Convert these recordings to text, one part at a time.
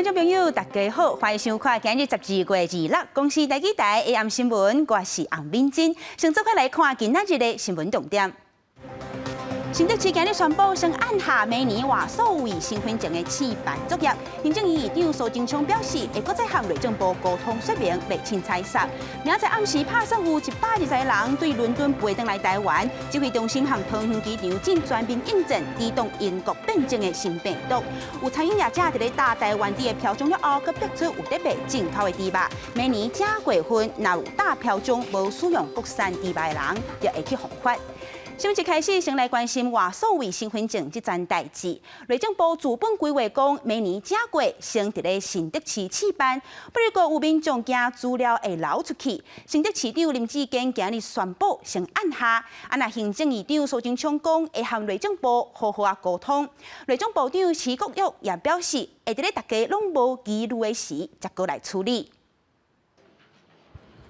觀眾朋友，大家好，歡迎收看今日12月26公視第幾台 AM 新聞，我是洪敏珍。先做伙來看今仔日的新聞重點。新竹市今日宣布，先按下明年外數位身份證的試辦作業。行政院院長蘇貞昌表示，會閣再和內政部溝通說明，袂凊彩殺。明仔載暗時拍算有120個人對倫敦飛轉來台灣，指揮中心和桃園機場正全面應戰，抵擋英國變種的新病毒。有餐飲業者佇咧打台灣豬的標章了後，閣逼出有得賣進口的豬肉。明年正月份，若有打標章無使用國產豬肉的人，就會去予罰。新聞一開始，先來關心外數位身份證這件代誌。內政部自本規劃講，明年正月先佇咧新竹市試辦，不過有民眾驚資料會流出去。新竹市長林智堅今日宣布先按下，啊若行政院長蘇貞昌講會和內政部好好仔溝通。內政部長徐國勇也表示，會佇咧大家攏無疑慮的時，才閣來處理。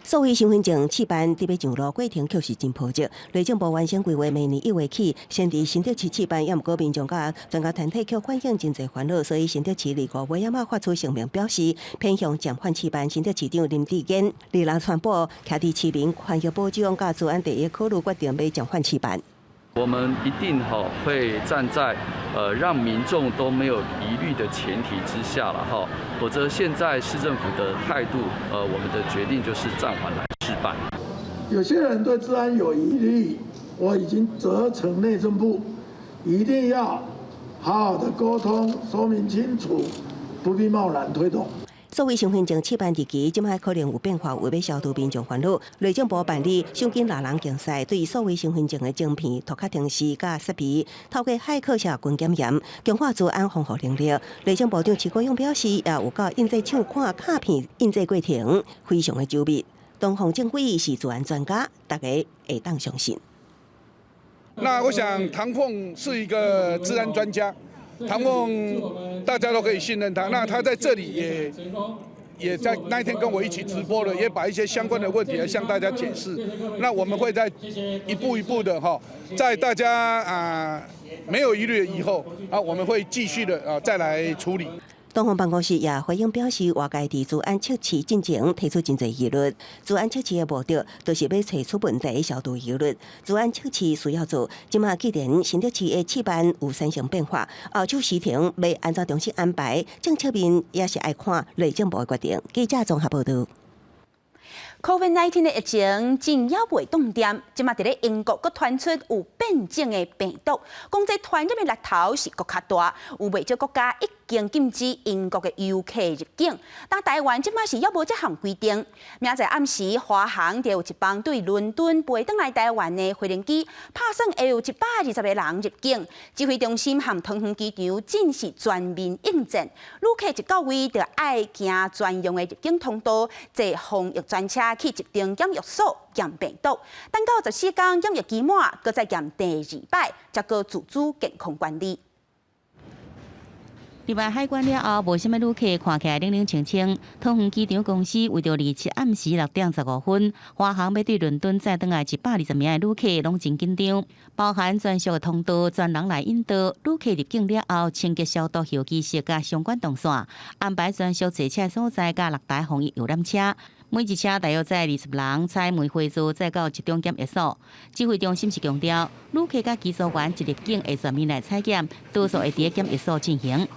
數位身份證試辦佇欲上路過程確實真波折。內政部原先規劃明年1月起，先佇新竹市試辦，也毋過民眾佮專家團體卻反映真濟煩惱，所以新竹市25尾仔發出聲明表示，偏向暫緩試辦。新竹市長林智堅二六宣布，徛佇市民權益保障佮資安第一考慮，決定欲暫緩試辦。我們一定哈會站在讓民眾都沒有疑慮的前提之下了哈，否則現在市政府的態度，我們的決定就是暫緩來試辦。有些人對資安有疑慮，我已經責成內政部一定要好好的溝通，說明清楚，不必貿然推動。數位身份證試辦日期，這擺可能有變化，為欲消除民眾煩惱，內政部辦理賞金獵人競賽，對數位身份證的晶片、塗殼程式佮設備，透過駭客社群檢驗，強化資安防護能力。內政部長徐國勇表示，也有到印製廠看卡片印製過程，非常的周密。唐鳳政委是資安專家，大家會當相信。那我想唐鳳是一個資安專家。唐鳳大家都可以信任他，那他在這裡也在那一天跟我一起直播了，也把一些相關的問題來向大家解釋。那我們會在一步一步的哈，在大家啊沒有疑慮以後啊，我們會繼續的啊再來處理。唐鳳辦公室也回應表示，外界佇資安測試進前提出真濟疑慮。資安測試的目的，就是欲揣出問題，消除疑慮。資安測試需要做，這馬既然新竹市的試辦有產生變化，後續時程欲按怎重新安排，政策面也是愛看內政部的決定。記者綜合報道。 COVID-19 的疫情真猶未凍定，這馬佇咧英國閣傳出有變種的病毒，講這傳染的力頭是閣較大，有袂少國家已經禁止英國的遊客入境，但台灣這馬是猶無這項規定。明仔載暗時，華航就有一班對倫敦飛轉來台灣的飛行機，拍算會有120個人入境。指揮中心和桃園機場正是全面應戰，旅客一到位就愛行專用的入境通道，坐防疫專車去集中檢疫所驗病毒，等到14天檢疫期滿，閣再驗第二擺，才閣自主健康管理。入來海關了後，無啥物旅客，看起來冷冷清清。桃園機場公司為著27暗時6點15分，華航欲對倫敦載轉來120名的旅客，攏真緊張，包含專屬的通道、專人來引導。旅客入境了後，清潔消毒候機室佮相關動線，安排專屬坐車所在佮六台防疫遊覽車。每一車大約載20人，採梅花座載到集中檢疫所。指揮中心是強調，旅客佮機組員一入境會全面來採檢，多數會佇檢疫所進行。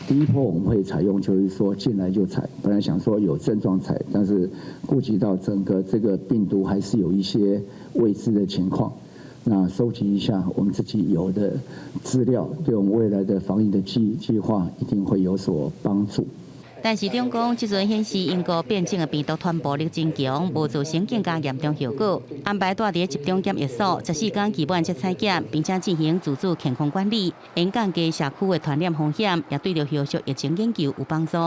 第一波我們會採用，就是說進來就採，本來想說有症狀採，但是顧及到整個這個病毒還是有一些未知的情況，那收集一下我們自己有的資料，對我們未來的防疫的計劃一定會有所幫助。但是中講，這陣顯示英國變種的病毒傳播力真強，無造成更加嚴重後果。安排蹛佇集中檢疫所，14天期滿才採檢，並且進行自主健康管理，會降低社區的傳染風險，也對著後續疫情研究有幫助。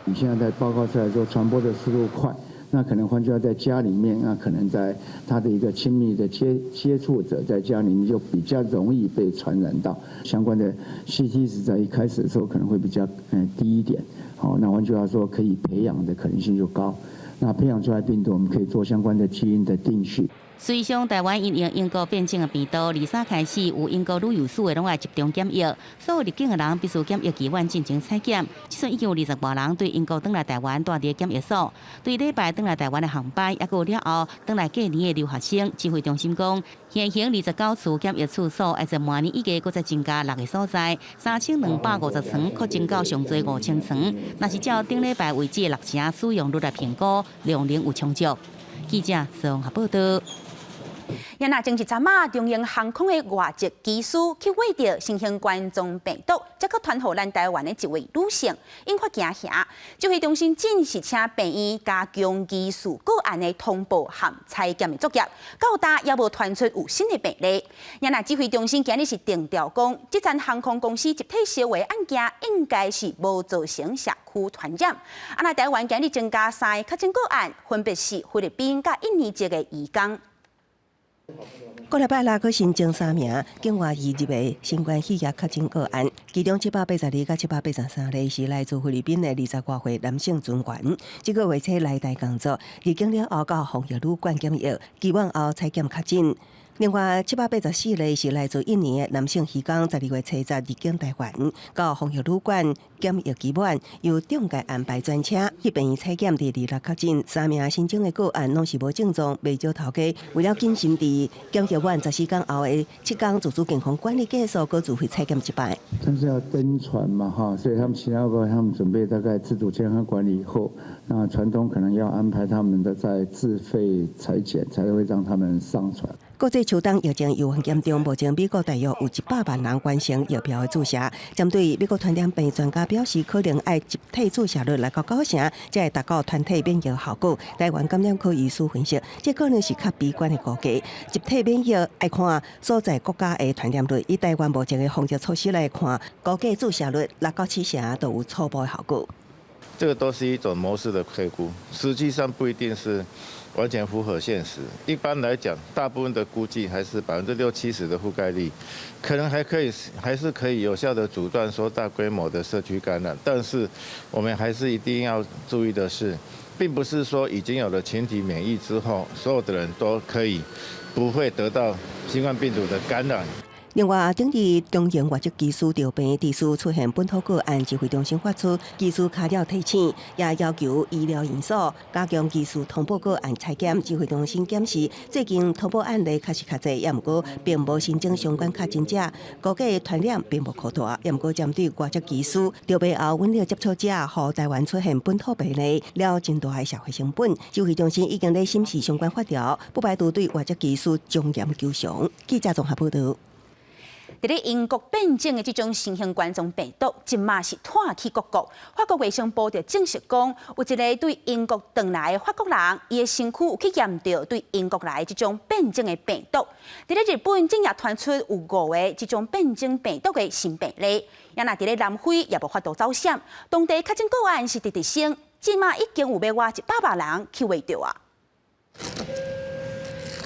你現在在報告出來說傳播的速度快，那可能換句話在家裡面，那可能在他的一個親密的接觸者在家裡面就比較容易被傳染到。相關的 CT 值在一開始的時候可能會比較低一點。好，那換句話說，可以培養的可能性就高。那培養出來病毒，我們可以做相關的基因的定序。隨上台灣因應英國變種的病毒，23開始有英國旅遊史的攏愛集中檢疫，所有入境的人必須檢疫期滿進行採檢。這陣已經有20外人對英國轉來台灣，蹛佇檢疫所。對禮拜轉來台灣的航班，抑閣有了後轉來過年的留學生，指揮中心講，現行29處檢疫處所，按照明年預計閣再增加六個所在，3250床擴增到上濟5000床。若是照頂禮拜為止的六成使用率來評估，量能有充足。記者綜合報道。也若前一陣仔，長榮航空的外籍機師去穢著新型冠狀病毒，才閣傳予咱台灣的一位女性，引發驚嚇。指揮中心緊是請病院加強機師個案的通報和採檢的作業，到今也無傳出有新的病例。也若指揮中心今日是定調講，這層航空公司集體燒話案件應該是無造成社區傳染。啊，若台灣今日增加三个確診個案，分別是菲律賓佮印尼籍的移工。過禮拜六閣新增三名境外移入的新冠肺炎確診個案，其中782佮783例是來自菲律賓的20外歲男性船員，這個月初來台工作，入境了後到防疫旅館檢疫，期滿後採檢確診。另外，784例是來自印尼的男性漁工，12月初十入境台灣，到防疫旅館檢疫期滿，由中介安排專車去病院採檢，佇26確診。三名新增的個案攏是無症狀，袂少頭家。為了謹慎，佇檢疫滿14天後的7天自主健康管理結束，閣自費採檢一擺。但是要登船嘛，哈，所以他們其他個他們準備大概自主健康管理以後，那船東可能要安排他們的在自費採檢，才會讓他們上船。國際秋冬疫情猶原嚴重，目前美國大約有100萬人完成疫苗的注射。針對美國傳染病專家表示，可能愛集體注射率來到九成，才會達到團體免疫效果。台灣感染科醫師分析，這可能是較悲觀的估計。集體免疫愛看所在國家的傳染率，以台灣目前的防疫措施來看，估計注射率6到7成都有初步的效果。這個都是一種模式的推估，實際上不一定是完全符合現實。一般來講，大部分的估計還是60-70%的覆蓋率，可能還可以，還是可以有效的阻斷說大規模的社區感染。但是，我們還是一定要注意的是，並不是說已經有了群體免疫之後，所有的人都可以不會得到新冠病毒的感染。另外，頂日長榮外籍機師著病，持續出現本土個案，指揮中心發出機師卡了提醒，也要求醫療院所加強機師通報個案採檢。指揮中心檢視最近通報案例確實較濟，也毋過並無新增相關確診者，估計傳染並無擴大。也毋過針對外籍機師著病後，穩定接觸者，予台灣出現本土病例，了真大的社會成本。指揮中心已經咧審視相關法條，不排除對外籍機師從嚴求償。記者綜合報道。佇咧英國變種的這種新型冠狀病毒，這馬是湠去各國。法國衛生部就證實講，有一个對英國轉來的法國人，伊的身軀有去驗著對英國來的這種變種的病毒。佇咧日本，這也傳出有五个這種變種病毒的新病例。也若佇咧南非也無法度走閃，當地確診個案是直直升，這馬已經有欲倚100萬人去穢著啊。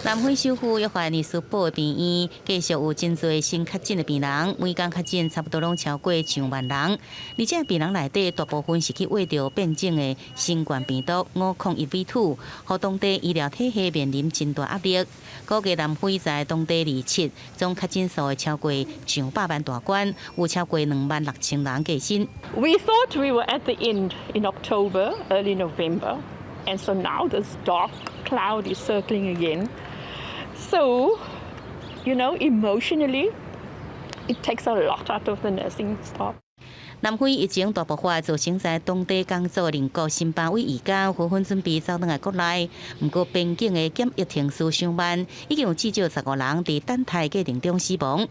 南非首府約翰尼斯堡的病院繼續有真濟新確診的病人，每工確診差不多攏超過上萬人。而且病人內底大部分是去穢著變種的新冠病毒501 V2，予當地醫療體系面臨真大壓力。估計南非在當地27總確診數會超過上百萬大關，有超過26,000人過身。 We thought we were at the end in October, early November, and so now this dark cloud is circling again. So, emotionally, it takes a lot out of the nursing staff. 南非疫情大爆發，造成在當地工作的鄰國辛巴威移工紛紛準備走轉來國內。毋過邊境的檢疫程序傷慢，已經有至少15人佇等待過程中死亡。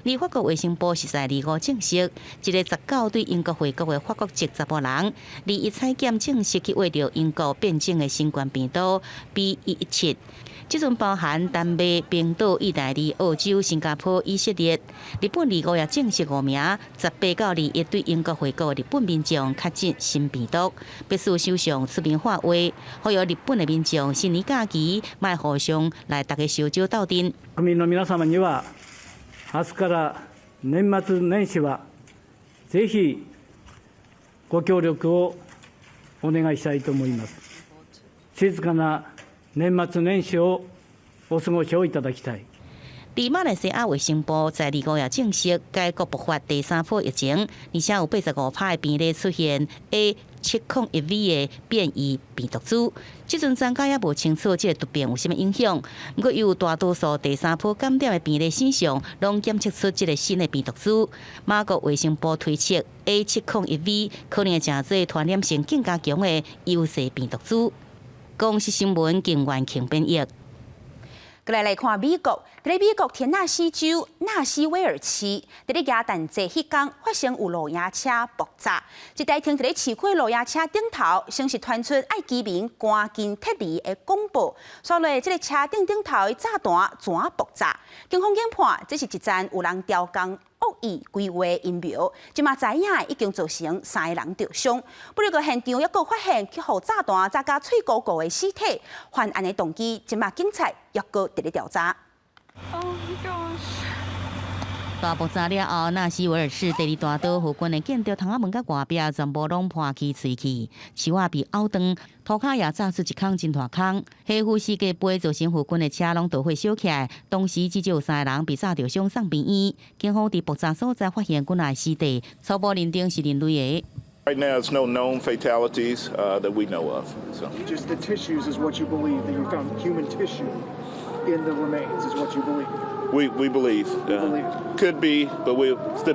而法國衛生部是在25證實，一个19對英國回國的法國籍查埔人，21採檢證實去穢著英國變種的新冠病毒 B117。這陣包含丹麥、冰島、意大利、澳洲、新加坡、以色列、日本25也證實五名18到21對英國回國的日本民眾確診新病毒，必須首相出面發話，呼籲日本的民眾新年假期莫互相來逐家燒酒鬥陣。国民の皆様には、明日から年末年始はぜひご協力をお願いしたいと思います。静かな年末年始をお過ごしをいただきたい。佇馬來西亞衛生部在25也證實，該國爆發第三波疫情，而且有85%的病例出現 A701V 的變異病毒株。這陣專家也無清楚這個突變有啥物影響。毋過有大多數第三波感染的病例身上，攏檢測出這個新的病毒株。馬國衛生部推測 A701V 可能會成做傳染性更加強的優勢病毒株。公視新聞金元慶編譯。閣來來看美國，佇咧美國田納西州納西威爾市，佇咧耶誕節彼工發生有露營車爆炸，一台停佇咧市區的露營車頂頭，先是傳出愛居民趕緊撤離的廣播，煞落這个車頂頂頭的炸彈怎爆炸？警方研判，這是一棧有人刁工惡意規劃陰謀，這馬知影已經造成三个人著傷。不過現場猶閣發現去予炸彈炸甲喙糊糊的屍體，犯案的動機，這馬警察猶閣佇咧調查。 Oh my gosh！大爆炸了後，納西維爾市第二大道附近的建築窗仔門佮外壁全部攏破去碎去，樹仔被拗斷，塗跤也炸出一空真大空。黑夫世界盃造成附近的車攏著火燒起來，當時至少有三個人被炸著傷送病院。警方佇爆炸所在發現幾若个屍體，初步認定是人類的。 Right now, there's no known fatalities that we know of. So. Just the tissues is what you believe, that you found human tissue in the remains is what you believe. We believe. Believe. Could be, but we to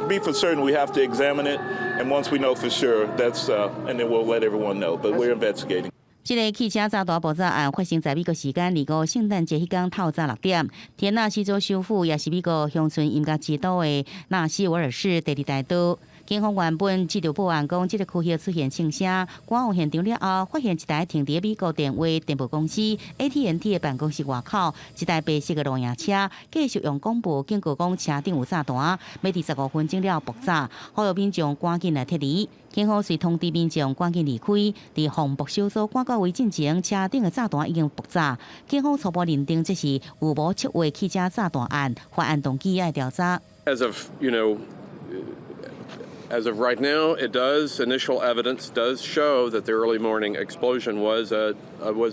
be for certain, we have to examine it, and once we know for sure, and then we'll let everyone know. But we're investigating. 這个汽車炸彈爆炸案發生在美國時間25聖誕節彼工透早6點，田納西州首府也是美國鄉村音樂之都的納西維爾市第二大道。警方原本接到報案講，這个區域出現槍聲，趕往現場了後，發現一台停佇美國電話電報公司 AT&T 的辦公室外口，一台白色的露營車，繼續用廣播警告講車頂有炸彈，欲佇15分鐘了後爆炸，呼籲民眾趕緊來撤離。警方遂通知民眾趕緊離開，佇防爆小組趕到位進前，車頂的炸彈已經爆炸。警方初步認定這是預謀策劃汽車炸彈案，犯案動機愛調查。 As of right now, it does. Initial evidence does show that the early morning explosion was a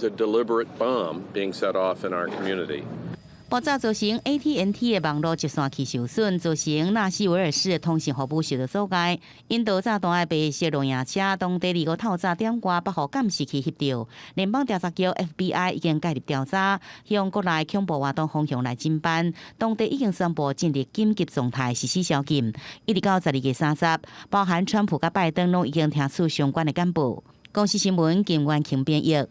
deliberate bomb being set off in our community. 爆炸造成 AT&T 的網路接線器受損，造成納西維爾市的通訊服務受到阻礙。引導炸彈的白色露營車，當地25透早點外予監視器翕著。聯邦調查局 FBI 已經介入調查，向國內恐怖活動方向來偵辦。當地已經宣布進入緊急狀態，實施宵禁。一直到12月30，包含川普佮拜登攏已經聽取相關的簡報。公視新聞金元慶編譯。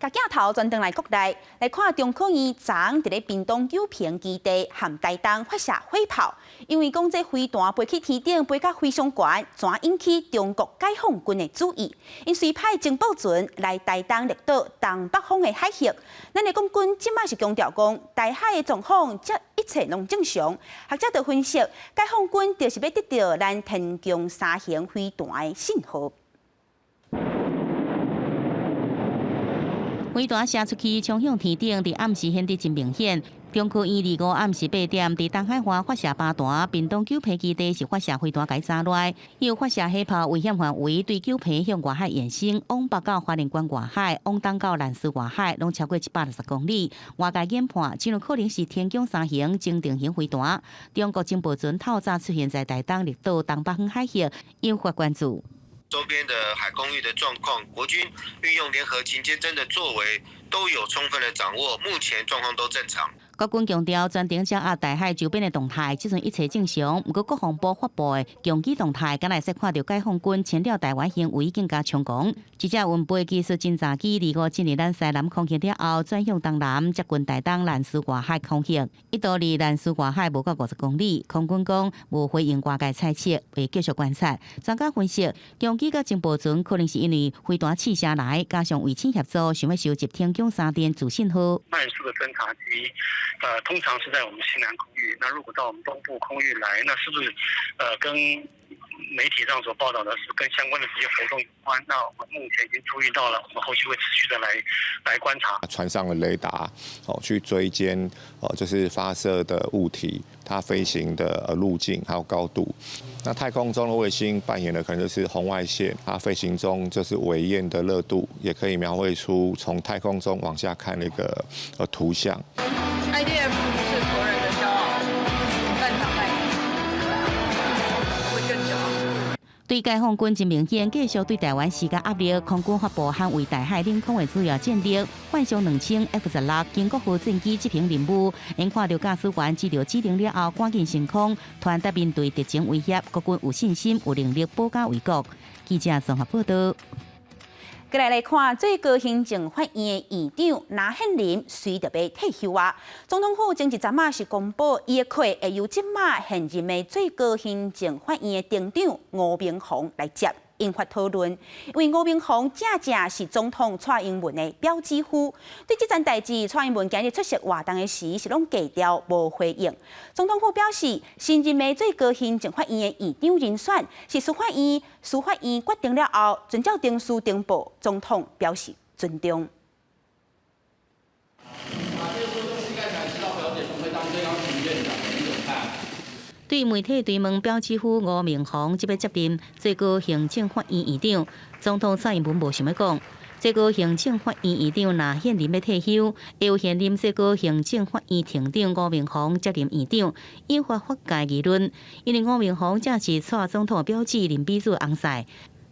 共鏡頭轉轉來國內來看，中科院昨昏佇咧屏東九評基地和台東發射火炮，因為講這飛彈飛去天頂，飛甲非常懸，怎引起中國解放軍的注意？𪜶遂派情報船來台東綠島東北方的海域。咱的國軍這馬是強調講，台海的狀況這一切攏正常。學者就分析，解放軍就是欲得著咱天弓三型飛彈的信號。飛彈射出去，衝向天頂，佇暗時顯得真明顯。中科院25暗時8點，佇東海岸發射靶彈，屏東九評基地是發射飛彈共炸落，又發射火炮，危險範圍對九評向外海延伸，往北到花蓮縣外海，往東到蘭嶼外海，攏超過160公里。外界研判，真有可能是天弓三型偵定型飛彈。中國情報船透早出現在台東綠島東北方海域，引發關注。周邊的海空域的狀況，國軍運用聯合勤監偵的作為都有充分的掌握，目前狀況都正常。國軍強調，全程掌握台海周邊的動態，這陣一切正常。毋過國防部發布的強機動態，敢會使看著解放軍侵略台灣行為更加猖狂。這隻運飛技術偵察機25進入咱西南空域了後，轉向東南，接近台東蘭嶼外海空域，一度離蘭嶼外海無到50公里。空軍講無回應外界猜測，會繼續觀察。專家分析，強機佮情報船可能是因為飛彈試射來，加上衛星協助，想欲收集天弓三電子信號。慢速的偵察機，通常是在我們西南空域。那如果到我們東部空域來，那是不是跟媒體上所報道的是跟相關的這些活動有關。那我們目前已經注意到了，我們後續會持續的來觀察。船上的雷達哦，去追監哦，就是發射的物體，它飛行的路徑還有高度。那太空中的衛星扮演的可能就是紅外線，它飛行中就是尾焰的熱度，也可以描繪出從太空中往下看那個圖像。 IDF 是國人的驕傲，但他敗會更驕傲。對解放軍真明顯繼續對台灣施加壓力，空軍發布捍衛台海領空的主要戰力，幻象2000 F-16經國號戰機執行任務，𪜶看著駕駛員接著指令了後，趕緊升空，傳達面對敵情威脅，國軍有信心、有能力保家衛國。記者綜合報道。過來來看，最高行政法院的院長林憲林隨著欲退休啊。總統府前一陣仔是公布，伊的缺會由這馬現任的最高行政法院的庭長吳明宏來接，引發討論。因為吳明宏正正是總統蔡英文的表姊夫，對這件代誌，蔡英文今日出席活動的時是攏低調無回應。總統府表示，新任的最高行政法院的院長人選是司法院決定了後，遵照程序呈報，總統表示尊重。對媒體追問表姊夫吳明宏這欲接任最高行政法院院長，總統蔡英文無想欲講。最高行政法院院長林憲林欲退休，由現任最高行政法院庭長吳明宏接任院長，引發法界議論。因為吳明宏正是蔡總統表姊林美珠翁婿。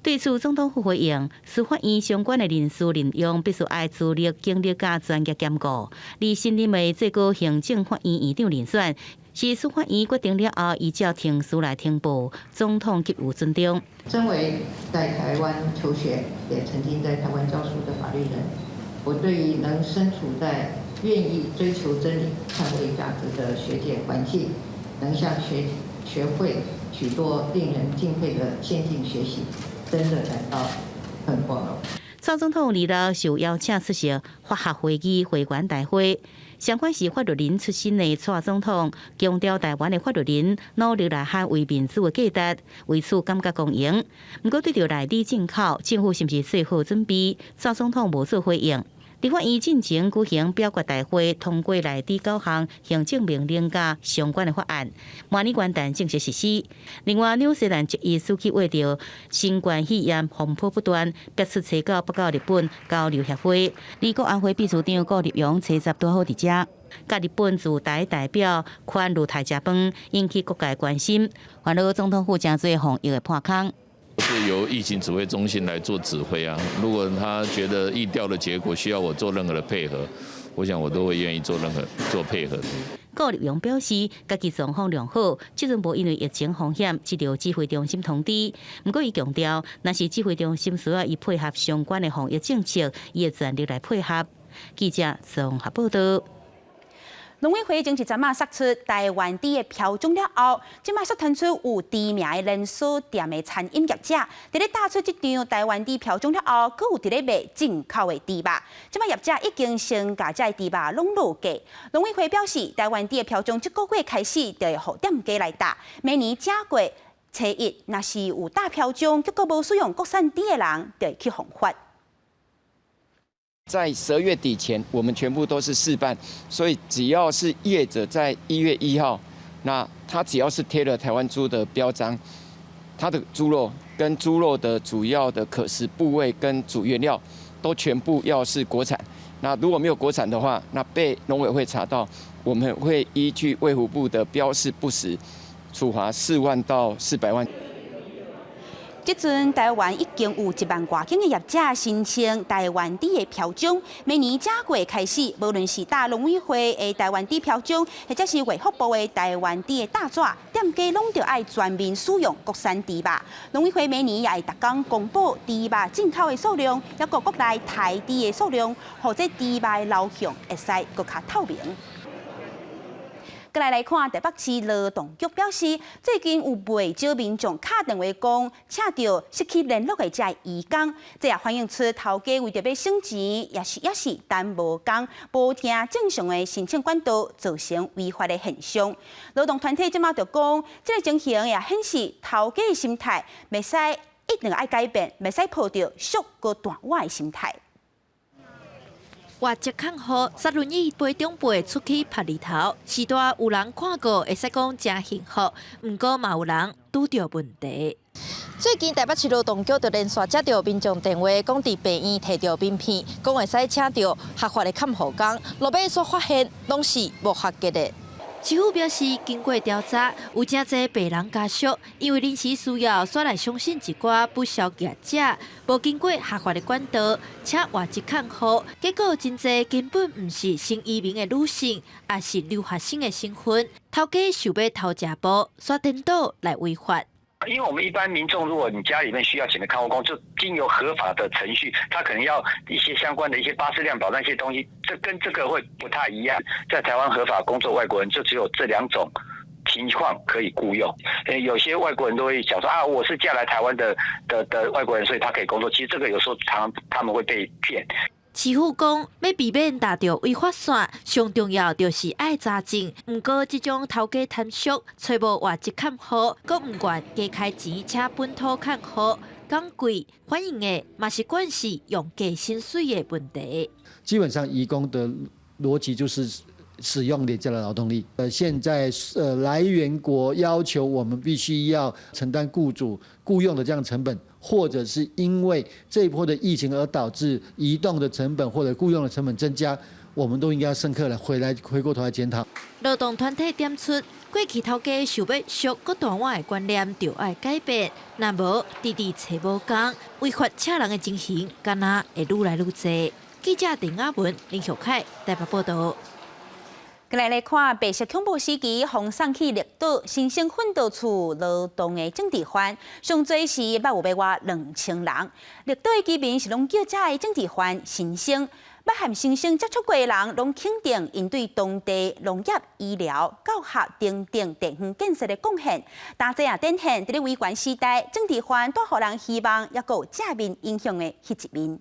對此，總統府回應，司法院相關的人事任用必須愛資歷、經歷佮專業兼顧。而新任的最高行政法院院長人選，是司法院決定了後，依照程序來呈報，總統給予尊重。身為在台灣求學，也曾經在台灣教書的法律人，我對於能身處在願意追求真理、捍衛價值的學界環境，能向學會許多令人敬佩的先進學習，真的感到很光榮。蔡總統二六受邀請出席法學會議會員大會，相關是法律人出身的蔡總統強調，台灣的法律人努力來捍衛民主的價值，為此感覺光榮。毋過對著內地進口，政府是毋是做好準備？蔡總統無做回應。立法院進前舉行表決大會，通過內地九項行政命令佮相關的法案，明年元旦正式實施。另外，紐西蘭一日去為著新冠肺炎風波不斷，逼出揣到北到日本交流協會。美國安會秘書長顧立勇初十拄好佇遮，佮日本駐台代表寬露台食飯，引起各界關心。煩惱總統府成做防疫的破空。是由疫情指揮中心來做指揮啊！如果他覺得疫調的結果需要我做任何的配合，我想我都會願意做任何做配合。顧立勇表示，家己狀況良好，這陣無因為疫情風險接到指揮中心通知。毋過伊強調，若是指揮中心需要伊配合相關的防疫政策，伊會全力來配合。記者綜合報道。農委會前一陣仔釋出台灣豬的標準了後，這馬煞傳出有知名的連鎖店的餐飲業者，佇咧打出這張台灣豬標準了後，閣有佇咧賣進口的豬肉。這馬業者已經先共這個豬肉攏落架。農委會表示，台灣豬的標準這個月開始就會予店家來打，明年正月初一，若是有打標準，結果無使用國產豬的人，就會去予罰。在12月底前，我們全部都是試辦，所以只要是業者在1月1號，那他只要是貼了台灣豬的標章，他的豬肉跟豬肉的主要的可食部位跟主原料都全部要是國產。那如果沒有國產的話，那被農委會查到，我們會依據衛福部的標示不實，處罰4萬到400萬。這陣台灣已經有1萬外間的業者申請台灣豬的標章，明年正月開始，無論是打農委會的台灣豬標章，或者是衛福部的台灣豬的大紙，店家攏著愛全面使用國產豬肉。農委會明年也會逐工公布豬肉進口的數量，抑閣國內台豬的數量，予這豬肉的流向會使閣較透明。閣來來看，台北市勞動局表示，最近有袂少民眾敲電話講，請著失去聯絡的這个移工，這也反映出頭家為著欲省錢，抑是耽誤工，無聽正常的申請管道，造成違法的現象。勞動團體這馬就講，這个情形也顯示頭家的心態，袂使一定愛改變，袂使抱著俗閣大碗的心態。外籍看護，沙輪椅陪長輩出去曬日頭，時代有人看過，會使講誠幸福。毋過嘛有人拄著問題。最近台北市勞動局就連續接著民眾電話，講佇病院提著名片，講會使請著合法的看護工，落尾煞發現攏是無合格的。市府表示，經過調查，有誠濟病人家屬因為臨時需要，煞來相信一寡不肖業者，無經過合法的管道，請外籍看護，結果真濟根本毋是新移民的女性，抑是留學生的身份，頭家想欲偷食步，煞顛倒來違法。因為我們一般民眾，如果你家裡面需要請的看護工，就經由合法的程序，他可能要一些相關的一些巴士量保那些東西，這跟這個會不太一樣。在台灣合法工作外國人就只有這兩種情況可以僱傭。有些外國人都會講說啊，我是嫁來台灣的外國人，所以他可以工作。其實這個有時候常他們會被騙。市府講，欲避免踏著違法線，上重要就是愛查證。毋過，這種頭家貪俗，揣無外籍看護，閣毋願加開錢請本土看護，講貴反映的嘛是慣勢用低薪水的問題。基本上，移工的邏輯就是使用廉價的勞動力。現在來源國要求我們必須要承擔僱主僱用的這樣成本，或者是因為這一波的疫情而導致移動的成本或者僱用的成本增加，我們都應該深刻來回來回過頭來檢討。勞動團體點出，過去頭家想欲俗閣大碗的觀念，就愛改變，若無直直揣無工，違法請人的情形，敢若會愈來愈濟。記者鄧亞文、林秀凱台北報導。閣來看白色恐怖時期，予送去綠島新生訓導處勞動的政治犯，上濟時捌有欲倚2000人。綠島的居民是攏叫這个政治犯新生，捌和新生接觸過的人，攏肯定𪜶對當地農業、醫療、教學等等地方建設的貢獻。但這也展現佇咧威權時代，政治犯帶予人希望，抑閣有正面影響的彼一面。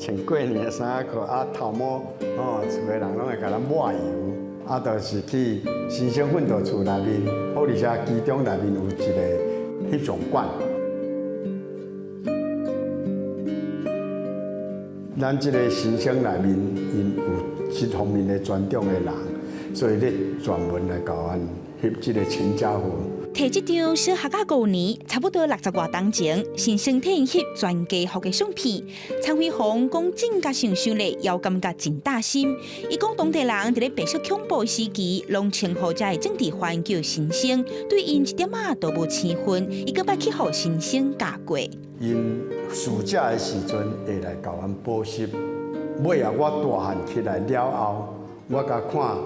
穿過年的衫褲啊，頭毛吼，厝的人攏會共咱抹油，啊，就是去新生訓導處內面，福利社機場內面有一個翕相館。咱這個新生內面，𪜶有這方面的專長的人，所以咧專門來共阮翕這個全家福。提這張小學仔五年，差不多六十外冬前，新生替𪜶翕全家福的相片。陳輝鴻講，真甲想想咧，猶感覺真擔心。伊講當地人佇咧白色恐怖時期，攏稱呼這个政治犯叫新生，對𪜶一點仔都無生分。伊閣捌去予新生教過。𪜶暑假的時陣會來共阮補習，尾仔我大漢起來了後，我共看，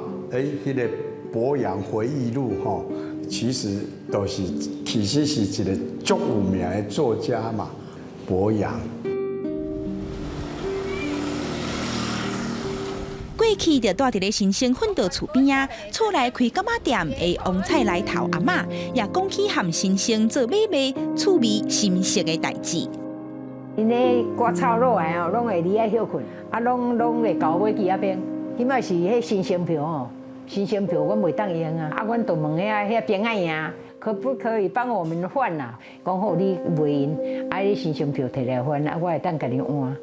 彼个《柏楊回憶錄》吼。其實都是，其實是一個足有名的作家嘛，柏楊。過去就蹛佇咧新生訓導處邊仔，厝內開柑仔店的王菜來頭阿嬤，也講起和新生做買賣、趣味心色的代誌。𪜶咧割草落來哦，攏會佇遐歇睏，啊，攏會共我買枝仔冰。彼擺是彼新生票哦。新生票阮袂當用啊，啊，阮就問遐兵仔爺，可不可以幫我們換啊？講好你袂用，啊，你新生票提來換，啊，我會當共你換。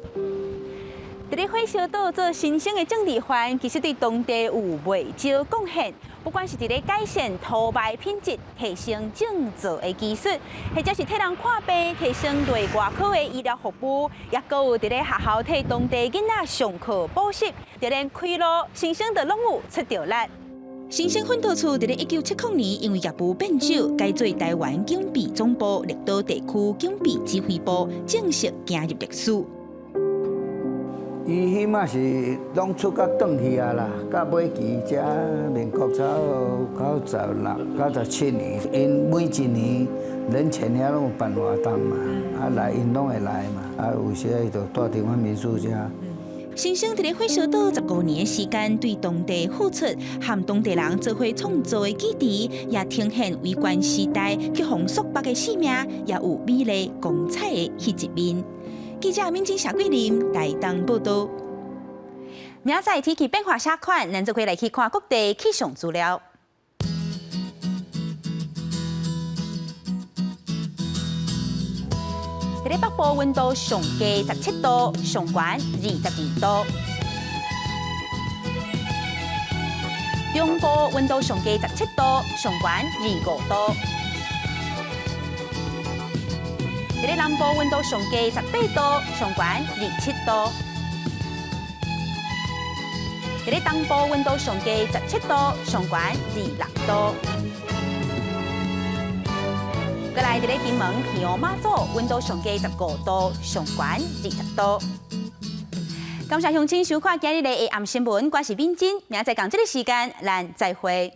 佇咧火燒島做新生的政治犯，其實對當地有袂少貢獻。不管是佇咧改善土麥品質、提升種植的技術，或者是替人看病、提升內外科的醫療服務，抑閣有佇咧學校替當地囡仔上課補習，就連開路、新生都攏有出著力。新生訓導處佇咧1970年，因為業務變少，改做臺灣警備總部綠島地區警備指揮部，正式行入歷史。𪜶 伊彼擺是攏出甲轉去啊啦，到尾期才民國差不多96、97年，𪜶每一年人權遐攏有辦活動嘛，啊來𪜶攏會來嘛，啊有時伊就蹛佇阮民宿遮。先生佇咧火燒島15年的時間，對當地付出，和當地人做伙創造的記憶，也呈現維權時代去予束縛的生命，也有美麗光彩的彼一面。記者敏晶、謝桂林台東報道。明仔天氣變化啥款，咱做伙來去看各地氣象資料。佇咧北部溫度上低17度，上懸22度。中部溫度上低17度，上懸25度。佇咧南部溫度上低18度，上懸27度。佇咧東部溫度上低17度，上懸26度。閣來佇咧金門、屏東、馬祖，溫度上低15度，上懸20度。感謝鄉親收看今日的下暗新聞，我是敏珍，明仔載仝這个時間，咱再會。